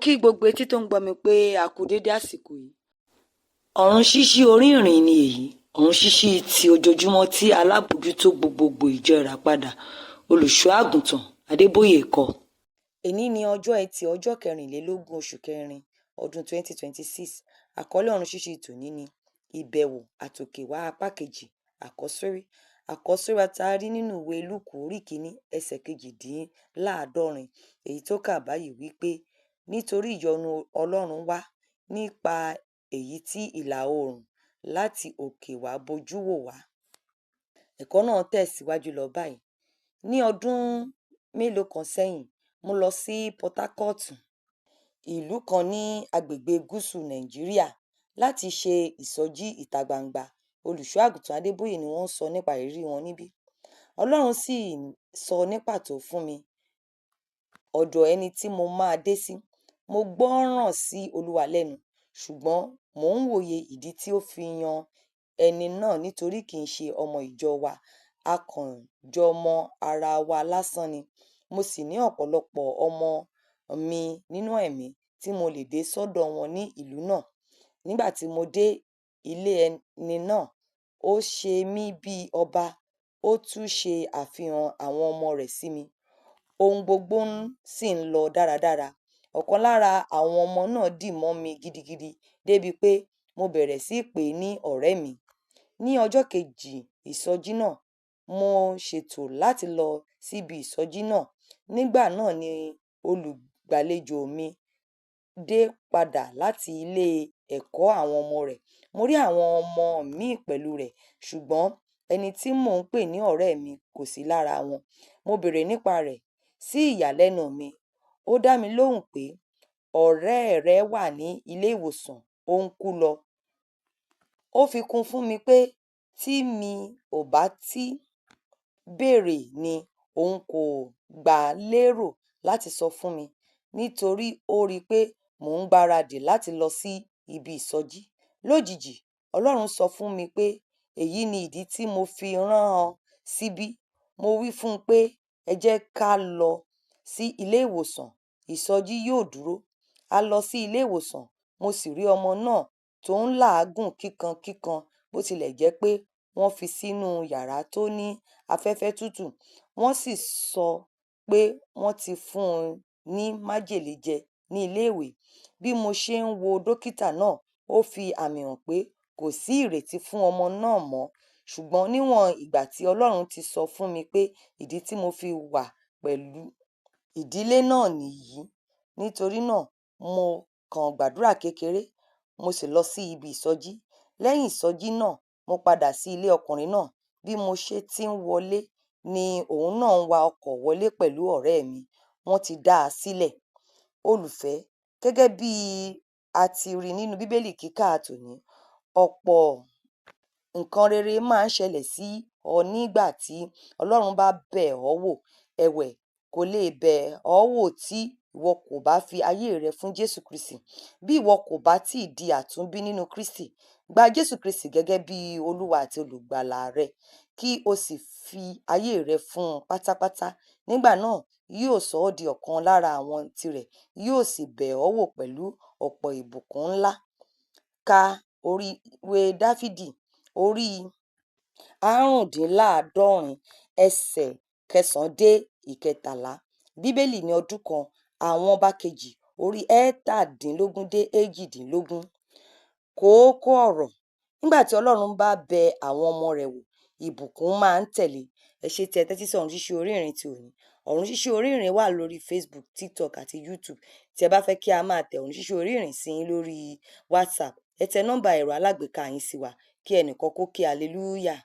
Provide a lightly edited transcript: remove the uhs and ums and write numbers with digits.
Kí gbogbo etí tó ń gbọ́ mi pé a kú déédé àsìkò yìí. Ọ̀run ṣíṣí orí ìrìn ni èyí, ọ̀run ṣíṣí ti ojoojúmọ́ tí alábòójútó gbogbogbò ìjọ Ìràpadà, Olùṣọ́ Àgùntàn Adébóyè kọ. Èní ni ọjọ́ Ẹtì, ọjọ́ 24 oṣù kẹrin ọdún 2026. Àkọlé ọ̀run ṣíṣí tòní ni Ìbẹ̀wò àtòkèwá apá kejì àkọ́sórí. Àkọ́sórí wa tá a rí nínú ìwé Lúùkù orí 1 ẹsẹ̀ 78, èyí tó kà báyìí wípé nítorí ìyọ́nú Ọlọ́run wá nípa èyí tí ìlà oòrùn láti òkè wá bojú wò wá. Ẹ̀kọ́ náà tẹ̀síwájú lọ báyìí. Ní ọdún mélòó kan sẹ́yìn, mo lọ sí Port Harcourt, ìlú kan ní agbègbè gúúsù Nàìjíríà, láti ṣe ìsọjí ìta gbangba. Olùṣọ́ Àgùntàn Adébóyè ni wọ́n ń sọ nípa ìrírí wọn níbí. Ọlọ́run sì sọ ní pàtó fún mi ọ̀dọ̀ ẹni tí mo máa dé sí. Mo gbọ́ràn sí Olúwa lẹ́nu, ṣùgbọ́n mò ń wòye ìdí tí ó fi yan ẹni náà nítorí kì í ṣe ọmọ ìjọ wa. A kàn jọ mọ ara wa lásán ni. Mo sì ní ọ̀pọ̀lọpọ̀ ọmọ mi nínú ẹ̀mí tí mo lè dé sọ́dọ̀ wọn ní ìlú náà. Nígbà tí mo dé ilé ẹni náà, ó ṣe mí bí ọba, ó tún ṣe àfihàn àwọn ọmọ rẹ̀ sí mi. Ohun gbogbo sì ń lọ dáradára. Ọ̀kan lára àwọn ọmọ náà dì mọ́ mi gidigidi débi pé mo bẹ̀rẹ̀ sí í pè é ní ọ̀rẹ́ mi. Ní ọjọ́ kejì ìsọjí náà, mo ṣètò láti lọ síbi ìsọjí náà. Nígbà náà ni olùgbàlejò mi dé padà láti ilé ẹ̀kọ́ àwọn ọmọ rẹ̀. Mo rí àwọn ọmọ mi pẹ̀lú rẹ̀, ṣùgbọ́n ẹni tí mò ń pè ní ọ̀rẹ́ mi kò sí lára wọn. Mo bèrè nípa rẹ̀. Sí ìyàlẹ́nu mi, ó dá mi lóhùn pé ọ̀rẹ́ rẹ̀ wà ní ilé ìwòsàn, ó ń kú lọ. Ó fi kún fún mi pé tí mi ò bá tí bèrè ni òun kò gbà lérò láti sọ fún mi, nítorí ó rí pé mò ń gbaradì láti lọ sí ibi ìsọjí. Lójijì, Ọlọ́run sọ fún mi pé èyí ni ìdí tí mo fi rán an síbí. Mo wí fún un pé ẹ jẹ́ ká lọ sí ilé ìwòsàn, ìsọjí yóò dúró. A lọ sí ilé ìwòsàn, mo sì rí ọmọ náà tó ń làágùn kíkankíkan, bó tilẹ̀ jẹ́ pé wọ́n fi sínú yàrá tó ní afẹ́fẹ́ tútù. Wọ́n sì sọ pé wọ́n ti fún un ní májèlé jẹ ní ilé ìwé. Bí mo ṣe ń wo dókítà náà, ó fi àmì hàn pé kò sí ìrètí fún ọmọ náà mọ́. Ṣùgbọ́n níwọ̀n ìgbà tí Ọlọ́run ti sọ fún mi pé ìdí tí mo fi wà pẹ̀lú ìdílé náà nìyí. Nítorí náà, mo kàn gbàdúrà kékeré, mo sì lọ sí ibi ìsọjí. Lẹ́yìn ìsọjí náà, mo padà sí ilé ọkùnrin náà. Bí mo ṣe ti ń wọlé ni òun náà ń wa ọkọ̀ wọlé pẹ̀lú ọ̀rẹ́ mi. Wọ́n ti dá a sílẹ̀. Olùfẹ́, gẹ́gẹ́ bí a ti rí nínú Bíbélì kíkà tòní, ọ̀pọ̀ nǹkan rere máa ń ṣẹlẹ̀ sí ọ nígbà tí Ọlọ́run bá bẹ̀ ọ́ wò. Ẹ̀wẹ̀, kò lè bẹ̀ ọ́ wò tí ìwọ kò bá fi ayé rẹ fún Jésù Kristi. Bí ìwọ kò bá tí di àtúnbí nínú Kristi, gba Jésù Kristi gẹ́gẹ́ bí Olúwa àti olùgbàlà rẹ, kí o sì fi ayé rẹ fún un pátápátá. Nígbà náà, yóò sọ ọ́ di ọ̀kan lára àwọn tirẹ̀, yóò sì bẹ̀ ọ́ wò pẹ̀lú ọ̀pọ̀ ìbùkún ńlá. Ka orí ìwé Dáfídì orí 75 ẹsẹ̀ 9 dé 13. Bíbélì ní ọdún kan, Àwọn Ọba Kejì orí 17 dé 18. Kókó ọ̀rọ̀. Nígbà tí Ọlọ́run bá bẹ àwọn ọmọ rẹ̀ wò, ìbùkún máa ń tẹ̀lé. Ẹ ṣé tí ẹ tẹ́tí sí ọ̀run ṣíṣí orí ìrìn ti òní. Ọ̀run ṣíṣí orí ìrìn wà lórí Facebook, TikTok àti YouTube. Tí ẹ bá fẹ́ kí a máa tẹ ọ̀run ṣíṣí orí ìrìn sí yín lórí WhatsApp, ẹ tẹ nọ́mbà ẹ̀rọ alágbèéká yín sí wa kí ẹnìkan kó kí hallelujah.